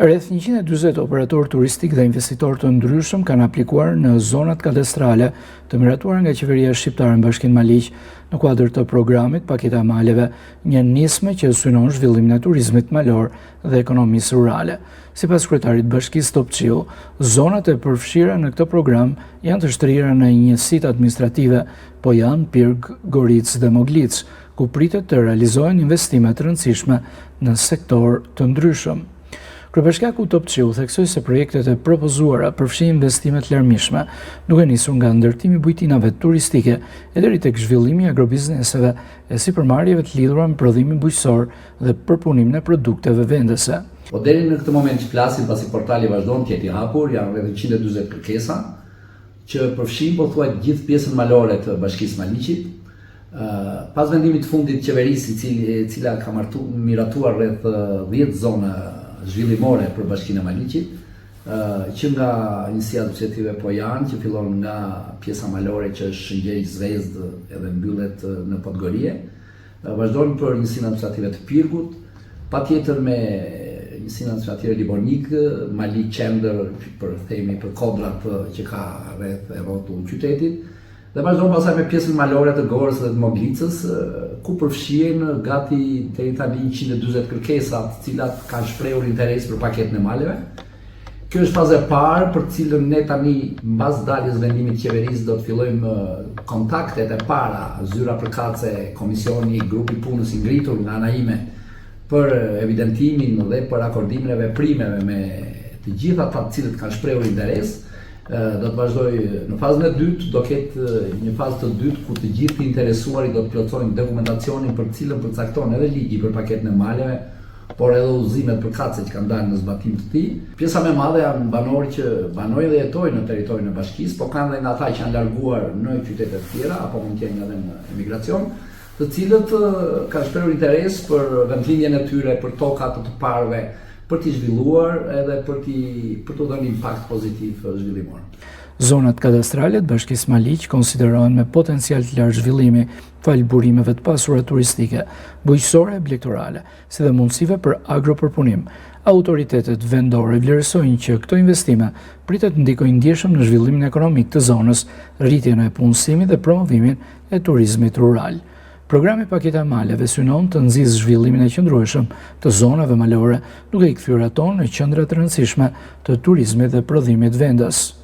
Rreth 140 operatorë turistikë dhe investitorë të ndryshëm kanë aplikuar në zonat kadastrale të miratuara nga qeveria shqiptare në Bashkinë Maliq në kuadër të programit Paketa e Maleve, një nismë që synon zhvillimin e turizmit malor dhe ekonomisë rurale. Sipas kryetarit të Bashkisë Topçiu, zonat e përfshira në këtë program janë të shtrira në njësitë administrative Pojan, Pirg, Goricë dhe Moglicë, ku pritet të realizohen investime të rëndësishme në sektorë të ndryshëm. Kryebashkiaku Topçiu theksoi se projektet e propozuara përfshijnë investime të larmishme, duke nisur nga ndërtimi i bujtinave turistike e deri tek zhvillimi i agrobizneseve e sipërmarrjeve të lidhura me prodhimin bujqësor dhe përpunimin e produkteve vendëse. Po deri në këtë moment që flasim, pasi portali vazhdon të jetë i hapur, janë rreth 140 kërkesa, që përfshijnë pothuaj të gjithë pjesën malore të Bashkisë Maliqit. Pas vendimit të fundit të qeverisë, i cili e cila ka martu, miratuar rreth 10 zona zhvillimore për Bashkinë e Maliqit, që nga njësia administrative Pojan, që fillon nga pjesa malore që është Shëngjergj Zvezdë edhe mbyllet në Podgorie, Vazhdon për njësinë administrative të Pirgut, patjetër me njësinë administrative Libonik, Maliq qendër për themi për kodrat që ka rreth e rrotull qytetit, dhe vazhdon pastaj me pjesën malore të Gorës dhe të Moglicës, ku përfshihen gati deri tani 140 kërkesa, të cilat kanë shprehur interes për paketën e maleve. Kjo është faza e parë për të cilën ne tani mbas daljes vendimit të qeverisë do të fillojmë kontaktet e para, zyra përkatëse, komisioni, grupi i punës i ngritur nga ana ime për evidentimin dhe për akordimin e veprimeve me të gjithë ata të cilët kanë shprehur interes. Do të vazhdojë në fazën e dytë, do ketë një fazë të dytë ku të gjithë të interesuarit do të plotësojnë dokumentacionin për të cilën përcakton edhe ligji për paketën e maleve, por edhe udhëzimet përkatëse që kanë dalë në zbatim të tij. Pjesa më e madhe janë banorë që banojnë dhe jetojnë në territorin e bashkisë, po kanë dhe nga ata që janë larguar në qytete të tjera apo mund të jenë edhe në emigracion, të cilët kanë shprehur interes për vendlindjen e tyre, për tokat e të parëve, për t'i zhvilluar edhe për t'i për t'u dhënë impakt pozitiv zhvillimor. Zonat kadastrale të Bashkisë Maliq konsiderohen me potencial të lartë zhvillimi, falë burimeve të pasura turistike, bujqësore e blegtorale, si dhe mundësive për agropërpunim. Autoritetet vendore vlerësojnë që këto investime pritet të ndikojnë ndjeshëm në zhvillimin ekonomik të zonës, rritjen e punësimit dhe promovimin e turizmit rural. Programi Paketa e Maleve synon të nxisë zhvillimin e qëndrueshëm të zonave malore, duke i kthyer ato në qendra të rëndësishme të turizmit dhe prodhimit vendës.